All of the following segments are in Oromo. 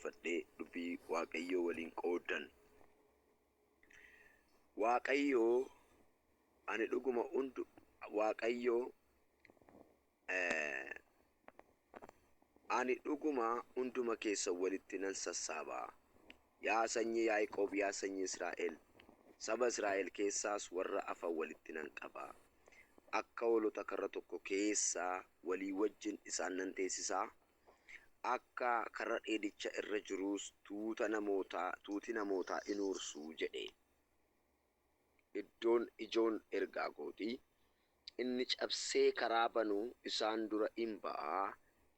galateeffadhee dubbii Waaqayyoo waliin qooddan. Waaqayyoo ani dhuguma hundu Waaqayyoo ani dhuguma hunduma keessan walitti nan sassaaba. Yaa sanyii Yaaqoob, yaa sanyii Israa'el, saba Israa'el keessaas warra hafan walitti nan qaba. Akka hoolota karra tokko keessa walii wajjin isaan nan teessisa, akka karra dheedicha irra jiruus tuuta namootaa, tuuti namootaa in huursu jedhe. Iddoon ijoon ergaa kooti. Inni cabsee karaa banu isaan dura in ba'a,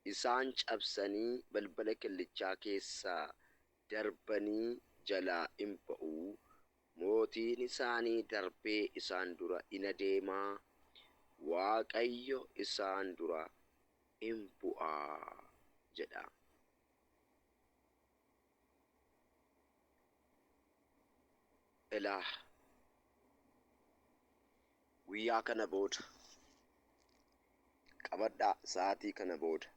isaan cabsanii balbala kellichaa keessa darbanii jalaa in ba'u. Mootiin isaanii darbee isaan dura in adeema, Waaqayyo isaan dura in bu'a jedha. Ilaa, guyyaa kana booda, qabadhaa, sa'aatii kana booda,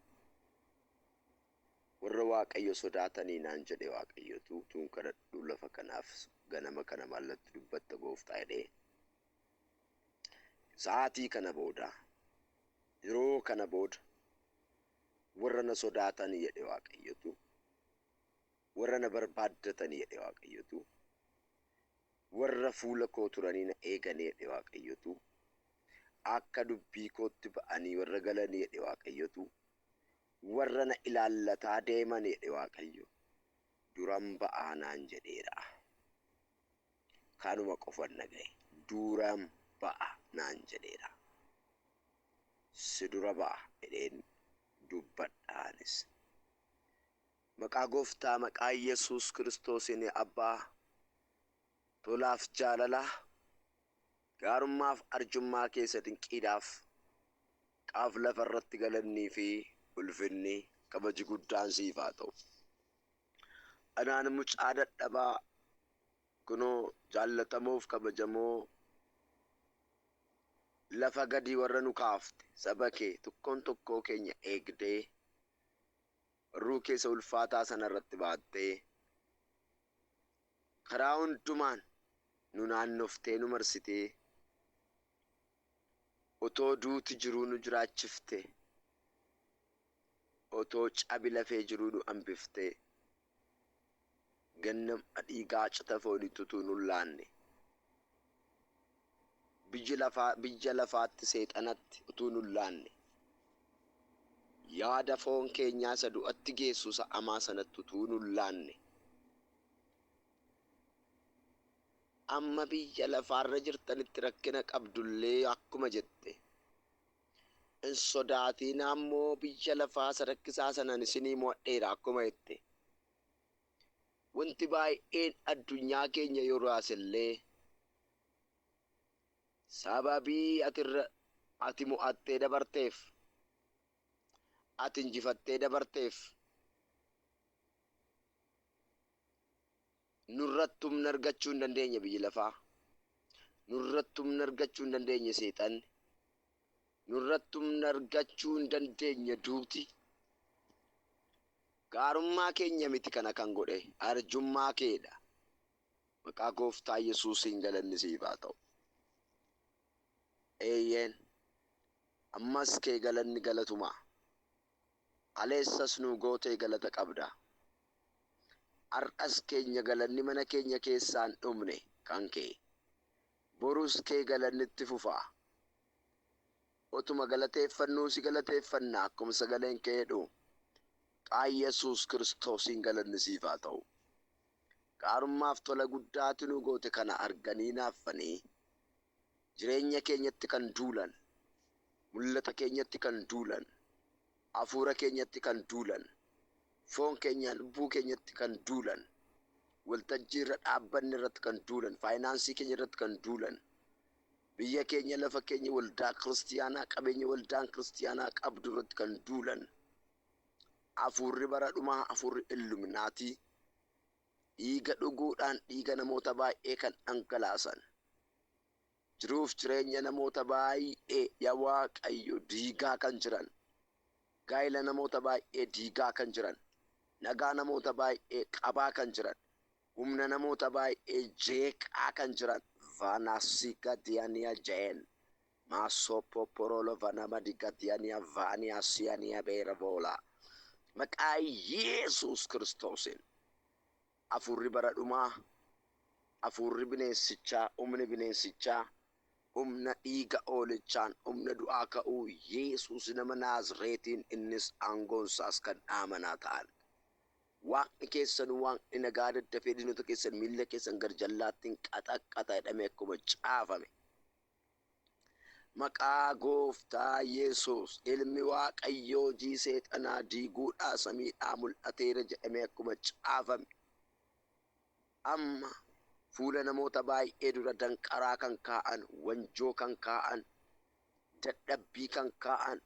warra Waaqayyo sodaatanii naan jedhe Waaqayyotu, utuun kadhadhuu lafa kanaaf ganama kana maal natti dubbatta gooftaa jedhee. Sa'aatii kana booda, yeroo kana booda, warra na sodaatanii jedhe Waaqayyotu, warra na barbaaddatanii jedhe Waaqayyotu, warra fuula koo turanii na eeganii jedhe Waaqayyotu, akka dubbii kootti ba'anii warra galanii jedhe Waaqayyotu, warra na ilaallataa deeman jedhe Waaqayyo, duran ba'aa naan jedheera. Kanuma qofan dhaga'e. Duran ba'a naan jedheera. Si dura ba'a jedheen dubbadhaanis. Maqaa Gooftaa maqaa Yesuus Kiristoosiin Abbaa tolaaf jaalala gaarummaaf arjummaa keessa dinqiidhaaf qaaf lafa irratti galannii fi ulfinni kabaji guddaan siif haa ta'u. Anaan mucaa dadhabaa kunoo jaallatamoof kabajamoo lafa gadi warra nu kaafte saba kee tokkoon tokkoo keenya eegdee barruu keessa ulfaataa sana irratti baattee karaa hundumaan nu naannoftee nu marsitee otoo duuti jiruu nu jiraachifte, otoo cabi lafee jiruu nu hambifte, gannama dhiigaa cita fooniitti utuu nu hin laanne, biyya lafaatti seexanatti utuu nu hin laanne, yaada foon keenyaa isa du'atti geessu isa hamaa sanatti utuu nu hin laanne, amma biyya lafaarra jirtanitti rakkina qabdullee akkuma jette, hin sodaatinaa immoo biyya lafaa isa rakkisaa sanaan isinii mo'adheera akkuma jette. Wanti baay'een addunyaa keenya yoo raasellee sababii ati mo'attee dabarteef, ati injifattee dabarteef, nurratti humna argachuu hin dandeenye biyyi lafaa. Nurratti humna argachuu hin dandeenye seexanni. Nurratti humna argachuu hin dandeenye duuti. Gaarummaa keenya miti kana kan godhe arjummaa keedha. Maqaa Gooftaa Yesuusiin galanni siif haa ta'u. Eeyyeen, ammas kee galanni galatumaa. Kaleessas nuu gootee galata qabda. Har'as keenya galanni mana keenya keessaa hin dhumne kan kee. Borus kee galanni itti fufa. Otuma galateeffannuu si galateeffanna akkuma sagaleen kee jedhu. Maqaa Yesuus Kiristoosiin galanni siif haa ta'u. Gaarummaaf tola guddaatu nu goote kana arganii naaffanii jireenya keenyatti kan duulan, mul'ata keenyatti kan duulan, hafuura keenyatti kan duulan, foon keenya lubbuu keenyatti kan duulan, waltajjii irra dhaabbanne irratti kan duulan, faayinaansii keenya irratti kan duulan, biyya keenya, lafa keenya, waldaa kiristiyaanaa, qabeenya waldaan kiristiyaanaa qabdu irratti kan duulan, hafuurri bara dhumaa, hafuurri illuminaatii, dhiiga dhuguudhaan dhiiga namoota baay'ee kan dhangalaasan, jiruuf jireenya namoota baay'ee yaa Waaqayyo diigaa kan jiran, gaa'ela namoota baay'ee diigaa kan jiran, Nagaa namoota baay'ee qabaa kan jiran, humna namoota baay'ee jeeqaa kan jiran, vaanaasigadiyaniya jeen maasopoporolo vanamadigadiyaniya vaaniyaasiyaniya beera boola. Maqaa Yesuus Kiristoosiin hafuurri bara dhumaa, hafuurri bineensichaa, humni bineensichaa, humna dhiiga oolichaan, humna du'aa ka'uu Yesuus nama Naazreetiin innis aangoonsaas kan dhaamanaa ta'an. Waaqni keessan, Waaqni nagaa, daddafee diinota keessan miilla keessan gar jallaattiin qaxaqqaxa jedhamee akkuma caafame. Maqaa Gooftaa Yesuus, ilmi Waaqayyoo hojii seexanaa diiguudhaa samiidhaa mul'ateera jedhamee akkuma caafame. Amma fuula namoota baay'ee dura danqaraa kan kaa'an, wanjoo kan kaa'an, dadhabbii kan kaa'an,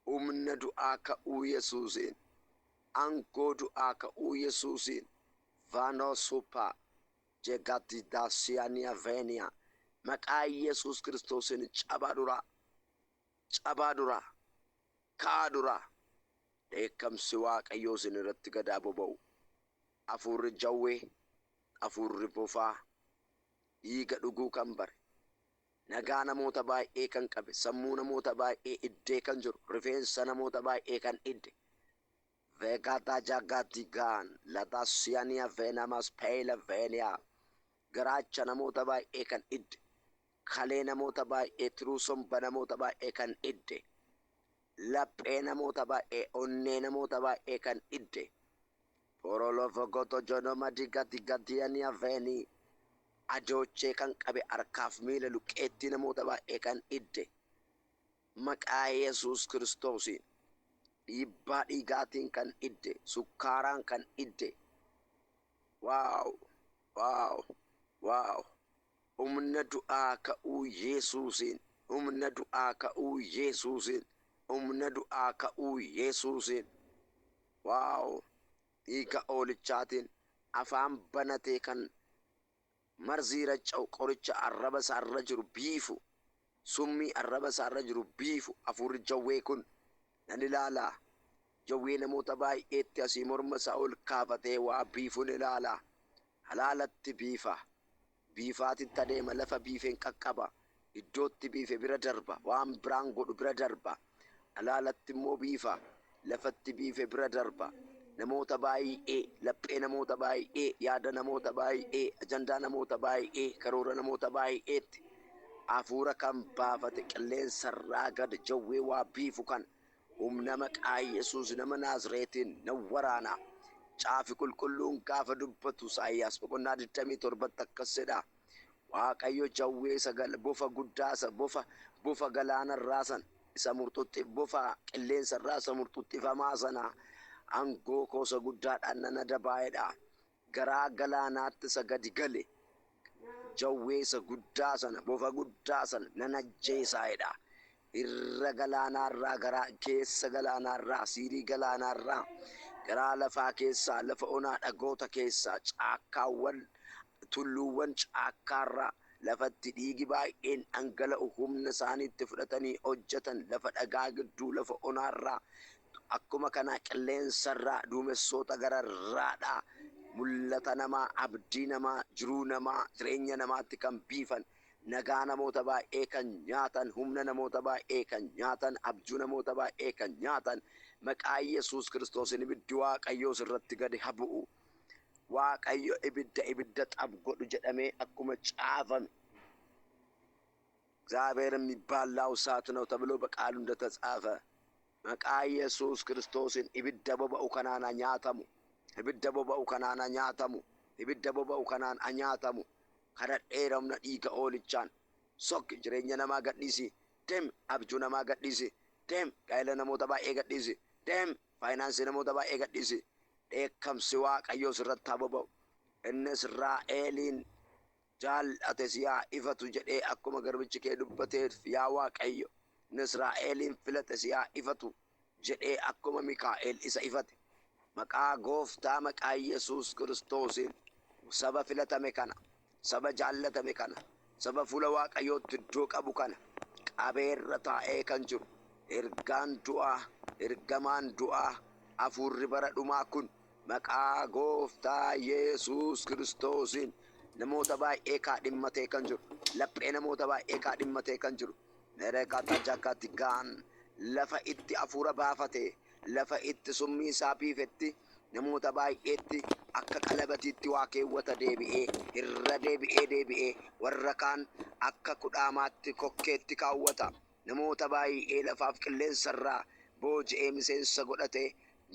humna du'aa ka'uu Yesuusiin, aangoo du'aa ka'uu Yesuusiin, vaanoo suphaa jegatidasiyaaniyaa veeniyaa, maqaa Yesuus Kiristoosiin cabaa duraa, cabaa duraa, ka'aa duraa, dheekkamsi Waaqayyoo isin irratti gadaa boba'u. Hafuurri jawwee, hafuurri bofaa, dhiiga dhuguu kan bare, nagaa namoota baay'ee kan qabe, sammuu namoota baay'ee iddee kan jiru, rifeensa namoota baay'ee kan idde, veegata jagatigaan latasiyaaniyaa veenamas peela veeniyaa, garaacha namoota baay'ee kan idde, kalee namoota baay'ee, tiruu somba namoota baay'ee kan idde, laphee namoota baay'ee, onnee namoota baay'ee kan idde, porolofogoto jonoma digatigatiyaaniyaa veenii, adoochee kan qabe, harkaaf miila luqqeettii namoota baay'ee kan idde, maqaa Yesuus Kiristoosiin dhiibbaa dhiigaatiin kan idde, sukkaaraan kan idde, wow, wow, wow, humna du'aa ka'uu Yesuusiin, humna du'aa ka'uu Yesuusiin, humna du'aa ka'uu Yesuusiin, wow, dhiiga oolichaatiin afaan banatee kan marzii racca'u, qoricha arraba isaarra jiru biifu, summii arraba isaarra jiru biifu, hafuurri jawwee kun nan ilaalaa. Jawwee namoota baay'eetti asii morma isaa ol kaafatee waa biifuun ilaalaa. Halaalatti biifa, biifaatitti adeema, lafa biifeen qaqqaba, iddootti biife bira darba, waan biraan godhu bira darba. Halaalatti immoo biifa, lafatti biife bira darba. Namoota baay'ee, laphee namoota baay'ee, yaada namoota baay'ee, ajandaa namoota baay'ee, karoora namoota baay'eetti hafuura kan baafate, qilleensarraa gad jawwee waa biifu kan humna maqaa Yesuus nama Naazreetiin nan waraana. Caafi qulqulluun gaafa dubbatu Isaayyaas boqonnaa 27tti akkas jedha: Waaqayyo jawwee sagal bofa guddaa isa bofa galaanarraa san isa murxuxxi, bofa qilleensarraa isa murxuxxifamaa sana aangoo koosa guddaadhaan nan adabaa'edha. Garaa galaanaatti isa gadi gale jawwee isa guddaa sana, bofa guddaa sana nan ajjeesaa'edha. Irra galaanaarraa, garaa keessa galaanaarraa, siirii galaanaarraa, garaa lafaa keessaa, lafa onaa dhagoota keessaa, caakkaawwan, tulluuwwan caakkaarraa, lafatti dhiigi baay'een dhangala'u, humna isaaniitti fudhatanii hojjetan, lafa dhagaa gidduu, lafa onaarraa, akkuma kana qilleensarraa, duumessoota gararraadhaa, mul'ata namaa, abdii namaa, jiruu namaa, jireenya namaatti kan biifan, nagaa namoota baay'ee kan nyaatan, humna namoota baay'ee kan nyaatan, abjuu namoota baay'ee kan nyaatan, maqaa Yesuus Kiristoosiin ibiddi Waaqayyoo irratti gadi haa bu'u. Waaqayyo ibidda ibidda xab godhu jedhamee akkuma caafame, እግዚአብሔር የሚባላው እሳት ነው ተብሎ በቃሉ እንደተጻፈ፣ maqaa Yesuus Kiristoosiin ibidda boba'u kanaan haa nyaatamu. Ibidda boba'u kanaan haa nyaatamu. Ibidda boba'u kanaan haa nyaatamu. Kadhadheera, humna dhiiga oolichaan sokki, jireenya namaa gadhiisi, deem, abjuu namaa gadhiisi, deem, gaa'ela namoota baay'ee gadhiisi, deem, faayinaansii namoota baay'ee gadhiisi. Dheekkamsi Waaqayyoo sirratti haa boba'u. Inni Israa'eliin jaallate si haa ifatu jedhee akkuma garbichi kee dubbateef, yaa Waaqayyo, inni Israa'eliin filate si haa ifatu jedhee akkuma Mikaa'el isa ifate, maqaa Gooftaa, maqaa Yesuus Kiristoosiin saba filatame kana, saba jaallatame kana, saba fuula Waaqayyootti iddoo qabu kana qabeerra taa'ee kan jiru ergaan du'aa, ergamaan du'aa, Hafuurri bara dhumaa kun maqaa gooftaa Yesuus Kiristoosiin namoota baay'ee kaadhimmatee kan jiru, laphee namoota baay'ee kaadhimmatee kan jiru, mereekata jakatigaan lafa itti hafuura baafate, lafa itti summii isaa biifetti namoota baay'eetti akka qalabatiitti waa keewwata deebi'ee irra deebi'ee deebi'ee warra kaan akka kudhaamaatti kokkeetti kaawwata. Namoota baay'ee lafaaf qilleensarraa booji'ee miseensa godhatee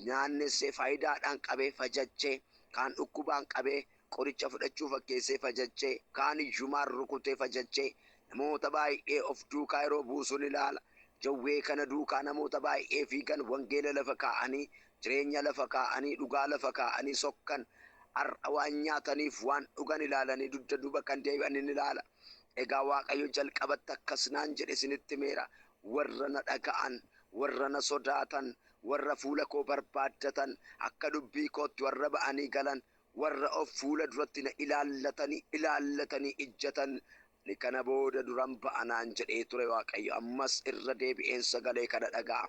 nyaannessee faayidaadhaan qabee fajajjee, kaan dhukkubaan qabee qoricha fudhachuu fakkeessee fajajjee, kaan iyyumaan rukutee fajajjee namoota baay'ee of duukaa yeroo buusuun ilaala. Jawwee kana duukaa namoota baay'ee fiigan, wangeela lafa kaa'anii, jireenya lafa kaa'anii, dhugaa lafa kaa'anii sokkan, har'a waan nyaataniif waan dhugan ilaalanii dugda duuba kan deebi'an ni ilaala. Egaa Waaqayyo jalqabatti akkas naan jedhe isinitti himeera. Warra na dhaga'an, warra na sodaatan, warra fuula koo barbaaddatan, akka dubbii kootti warra ba'anii galan, warra of fuula duratti na ilaallatanii ilaallatanii ijjatan, ni kana booda duran ba'anaan jedhee ture Waaqayyo. Ammas irra deebi'een sagalee kana dhaga'a.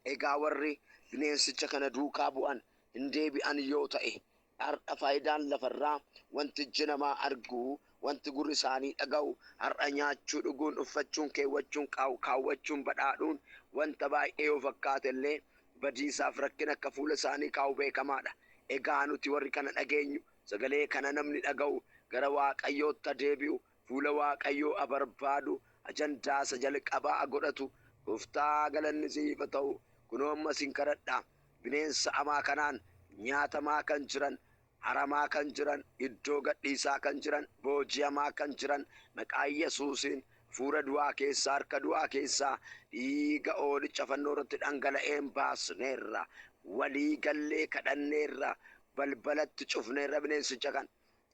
Egaa warri bineensicha kana duukaa bu'an hin deebi'an yoo ta'e, har'a faayidaan lafarraa, wanti ijji namaa argu, wanti gurri isaanii dhaga'u, har'a nyaachuu, dhuguun, uffachuun, keewwachuun, kaawwachuun, badhaadhuun wanta baay'ee yoo fakkaate illee badiisaaf rakkina akka fuula isaanii kaa'u beekamaadha. Egaa nuti warri kana dhageenyu, sagalee kana namni dhaga'u gara Waaqayyootti deebi'u, fuula Waaqayyoo barbaadu, ajandaa isa jalqabaa godhatu. Gooftaa galanni siif haa ta'u. Kunoo ammas hin kadhadha. Bineensa hamaa kanaan nyaatamaa kan jiran, haramaa kan jiran, iddoo gadhiisaa kan jiran, booji'amaa kan jiran, maqaa Yesuusiin fuula du'aa keessaa, harka du'aa keessaa dhiiga oolicha fannoo irratti dhangala'een baasneerra. Walii gallee kadhanneerra. Balbalatti cufneerra bineensicha kan.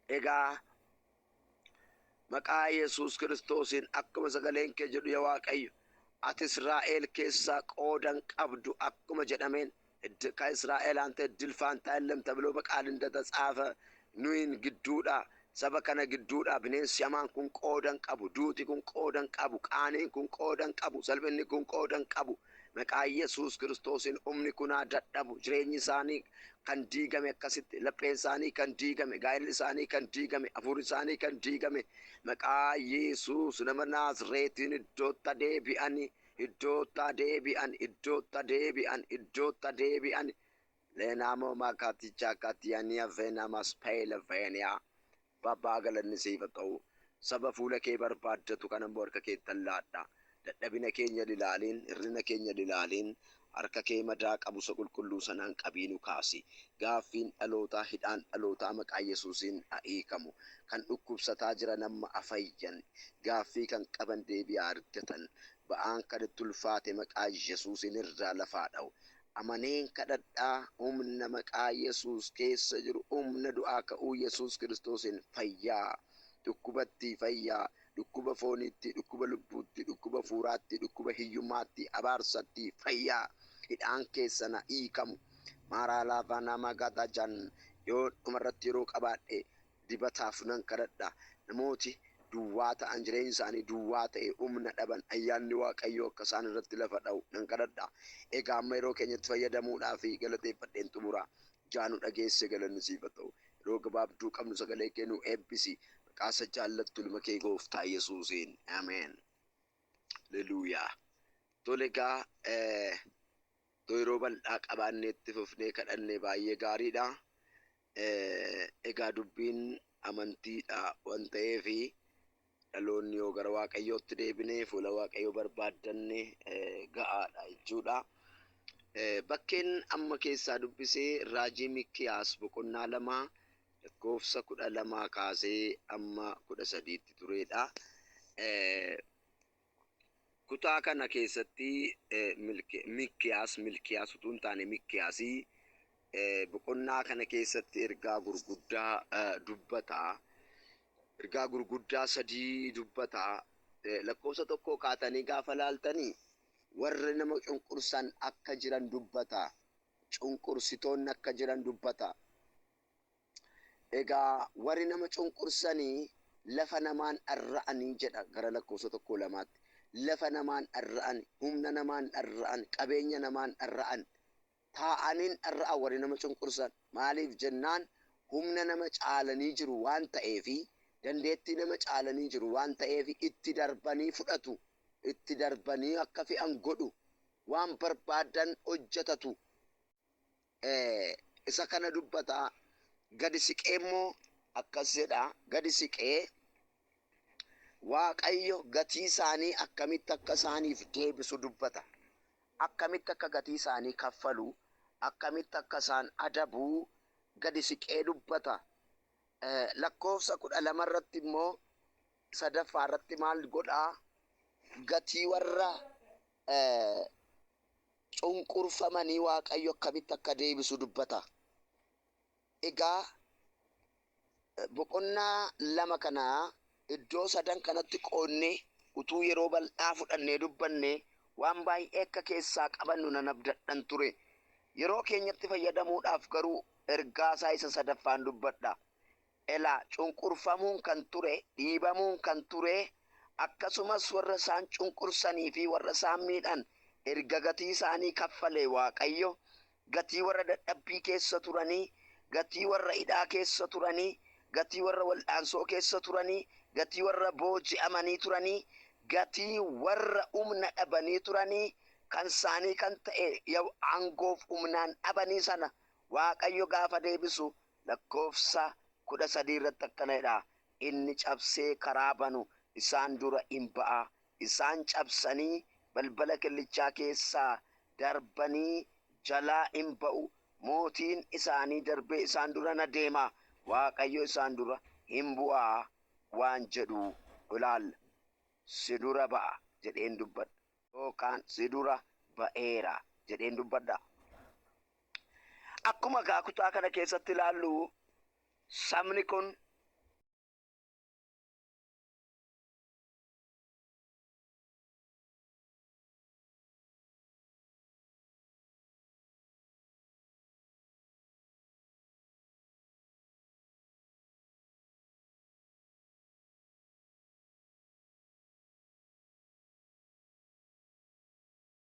Egaa maqaa Yesuus Kiristoosiin akkuma sagaleen kee jedhu, yaa Waaqayyo, ati Israa'el keessaa qoodan qabdu akkuma jedhameen, ከእስራኤል አንተ እድል ፋንታ የለም ተብሎ በቃል እንደተጻፈ nuyin gidduudha, saba kana gidduudha bineensi hamaan kun qoodan qabu, duuti kun qoodan qabu, qaaniin kun qoodan qabu, salphinni kun qoodan qabu. Maqaa Yesuus Kiristoosiin humni kun haa dadhabu. Jireenyi isaanii kan diigame akkasitti, lapheen isaanii kan diigame, gaa'elli isaanii kan diigame, hafuurri isaanii kan diigame, maqaa Yesuus nama Naazreetiin iddootta deebi'ani, iddootta deebi'an, iddootta deebi'an, iddootta deebi'an. Leenaamoo maakatichaa katiyaniya veenamas peela veeniyaa. Babbaa galanni siif haa ta'u. Saba fuula kee barbaaddatu kan immoo harka keettan laadha. Dadhabina keenya ilaaliin, hirrina keenya ilaaliin, harka kee madaa qabu isa qulqulluu sanaan qabii nu kaasi. Gaaffiin dhalootaa, hidhaan dhalootaa maqaa Yesuusiin haa hiikamu. Kan dhukkubsataa jiran amma afayyan. Gaaffii kan qaban deebi'aa argatan. Ba'aan kan itti ulfaate maqaa Yesuusiin irraa lafaa dha'u. Amaneen kadhadhaa, humna maqaa Yesuus keessa jiru, humna du'aa ka'uu Yesuus Kiristoosiin fayyaa, dhukkubatti fayyaa, dhukkuba fooniitti, dhukkuba lubbuutti, dhukkuba fuuraatti, dhukkuba hiyyummaatti, abaarsatti fayyaa, hidhaan keessana hiikamu. Maaraa laafaa nama gatajan yoo dhumarratti yeroo qabaadhe dibataaf nan kadhadha. Namooti duwwaa ta'an, jireenyi isaanii duwwaa ta'e, humna dhaban, ayyaanni Waaqayyoo akka isaan irratti lafa dha'u nan kadhadha. Egaa amma yeroo keenyatti fayyadamuudhaaf galateeffadheen xumura. Jaanu dhageesse galanni siif haa ta'u. Yeroo gabaabduu qabnu sagalee kee nu eebbisi. Maqaa isa jaallattu ilma kee gooftaa Yesuusiin. Ameen. Haleluuyaa. Tole, egaa yeroo bal'aa qabaannee itti fufnee kadhanne baay'ee gaariidha. Egaa dubbiin amantiidha waan ta'eefi dhaloonni yoo gara Waaqayyootti deebinee fuula Waaqayyoo barbaaddanne ga'aadha jechuudha. Bakkeen amma keessaa dubbisee raajii Mikiyaas boqonnaa 2 lakkoofsa 12 kaasee amma 13tti turedha. Kutaa kana keessatti Mikiyaas, Milkiyaas utuu hin taane Mikiyaasii, boqonnaa kana keessatti ergaa gurguddaa dubbata. Ergaa gurguddaa sadii dubbata. Lakkoofsa 1 kaatanii gaafa laaltanii warri nama cunqursan akka jiran dubbata. Cunqursitoonni akka jiran dubbata. Egaa warri nama cunqursanii lafa namaan dharra'anii jedha gara lakkoofsa 1 2tti. Lafa namaan dharra'an, humna namaan dharra'an, qabeenya namaan dharra'an, Taa'anii hin dharra'an warri nama cunqursan. Maaliif jennaan humna nama caalanii jiru waan ta'eefi, dandeettii nama caalanii jiru waan ta'eef itti darbanii fudhatu, itti darbanii akka fe'an godhu, waan barbaadan hojjetatu. Isa kana dubbata. Gadi siqee immoo akkas jedha, gadi siqee Waaqayyo gatii isaanii akkamitti akka isaaniif deebisu dubbata. Akkamitti akka gatii isaanii kaffalu, akkamitti akka isaan adabu gadi siqee dubbata. Lakkoofsa 12 irratti immoo sadaffaa irratti maal godhaa? Gatii warra cunqurfamanii Waaqayyo akkamitti akka deebisu dubbata. Egaa boqonnaa 2 kana iddoo sadan kanatti qoodnee utuu yeroo bal'aa fudhannee dubbannee waan baay'ee akka keessaa qabannu nan abdadhan ture. Yeroo keenyatti fayyadamuudhaaf garuu ergaasaa isa sadaffaan dubbadha. Elaa, cunqurfamuun kan ture, dhiibamuun kan ture, akkasumas warra isaan cunqursanii fi warra isaan miidhan erga gatii isaanii kaffalee Waaqayyo, gatii warra dadhabbii keessa turanii, gatii warra hidhaa keessa turanii, gatii warra wal'aansoo keessa turanii, gatii warra booji'amanii turanii, gatii warra humna dhabanii turanii, kan isaanii kan ta'e aangoof humnaan dhabanii sana Waaqayyo gaafa deebisu lakkoofsa 13 irratti akkana jedha, Inni cabsee karaa banu isaan dura in ba'a, isaan cabsanii balbala killichaa keessaa darbanii jalaa in ba'u, mootiin isaanii darbee isaan dura in adeema, Waaqayyo isaan dura in bu'a waan jedhu ilaalla. Si dura ba'a jedheen dubbadha, yookaan si dura ba'eera jedheen dubbadha. Akkuma egaa kutaa kana keessatti ilaallu sabni kun